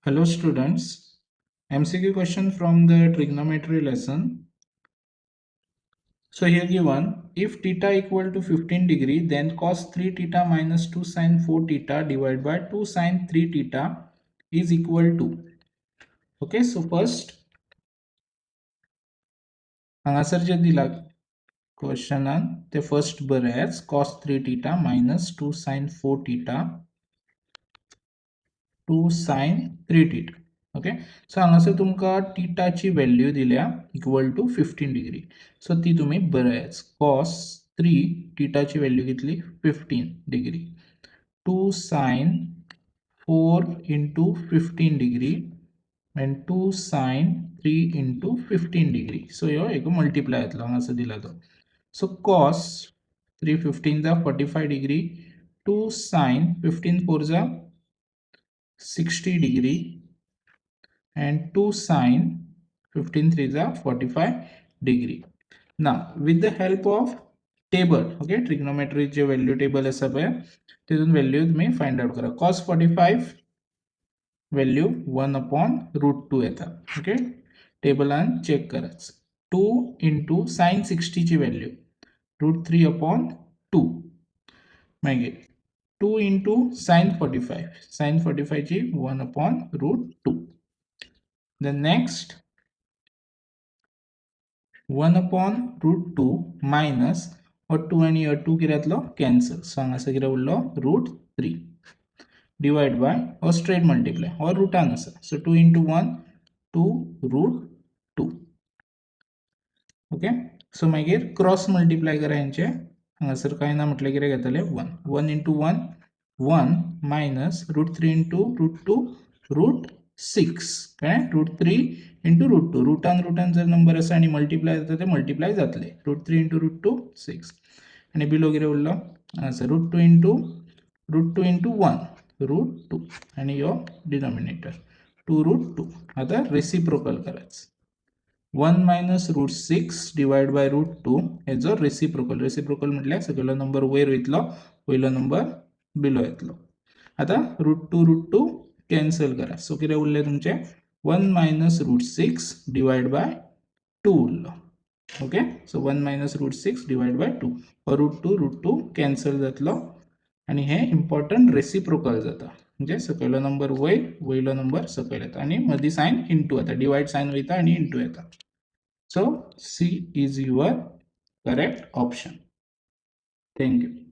Hello students, MCQ question from the trigonometry lesson. So here given, if theta equal to 15 degree, then cos 3 theta minus 2 sin 4 theta divided by 2 sin 3 theta is equal to. Okay, so first हांगासर जे दिला क्वेश्चनान ते first बरयाच, cos 3 theta minus 2 sin 4 theta 2 sin 3 theta. Okay, so हांगासर तुमकां टिटाची value दिल्या equal to 15 degree. So ती तुमी बरयाच, cos 3 टिटाची value कितली? 15 degree, 2 sin 4 into 15 degree and 2 sin 3 into 15 degree. So ह्यो एक मल्टिप्लाय जातलो हांगासर दिला तो. So cos 3 15 za 45 degree, 2 sin 15 4 za 60 degree and 2 sin 15 3 za 45 degree. Now with the help of table, okay, trigonometry J value table आसा पळय, तितून value तुमी फायंड आउट करा. Cos 45 value 1 upon root 2 येता. ओके, टेबलान चेक कराच. 2 into sine 60ची value route 3 upon 2. मागीर 2 into sine 45, साइन 45ची 1 upon root 2. The next 1 upon root 2 minus हो 2 आनी हो 2 कितें जातलो? कॅन्सल. सो हांगासर कितें उरलो? रूट 3 डिवायड बाय हो स्ट्रेट मल्टिप्लाय, हो रुटान आसा, so 2 into 1, 2 root 2. Okay, so मागीर क्रॉस मल्टिप्लाय करा हेंचे. हांगासर कांय ना म्हटल्यार कितें घेतले? 1. 1 into 1, 1 minus root 3 into root 2, root 6. कळ्ळें? Root 3 into root 2. रुटान रुटान जर नंबर आसा आनी मल्टिप्लाय जाता, ते मल्टिप्लाय जातले. Root 3 into root 2, 6. आनी बिलो कितें उरलो हांगासर? Root 2 into root 2 into 1, root 2 आनी ह्यो डिनॉमिनेटर 2 रूट 2. आतां रेसिप्रोकल करायचं. 1 minus root 6 divide by root 2 हेजो रेसिप्रोकल. रेसिप्रोकल म्हटल्यार सकयलो नंबर वयर वयतलो, वयलो नंबर बिलो येतलो. आतां root 2 root 2 cancel करा. सो कितें उरलें तुमचें? 1 minus root 6 divide by 2 उरलो. Okay, so 1 minus root 6 divide by 2, root 2 root 2 cancel जातलो आनी हे इम्पॉर्टंट रेसिप्रोकल जाता, म्हणजे सकयलो नंबर वयर, वयलो नंबर सकयल येता आनी मदीं सायन इंटू येता, डिवायड सायन वयता आनी इंटू येता. So C is your correct option. Thank you.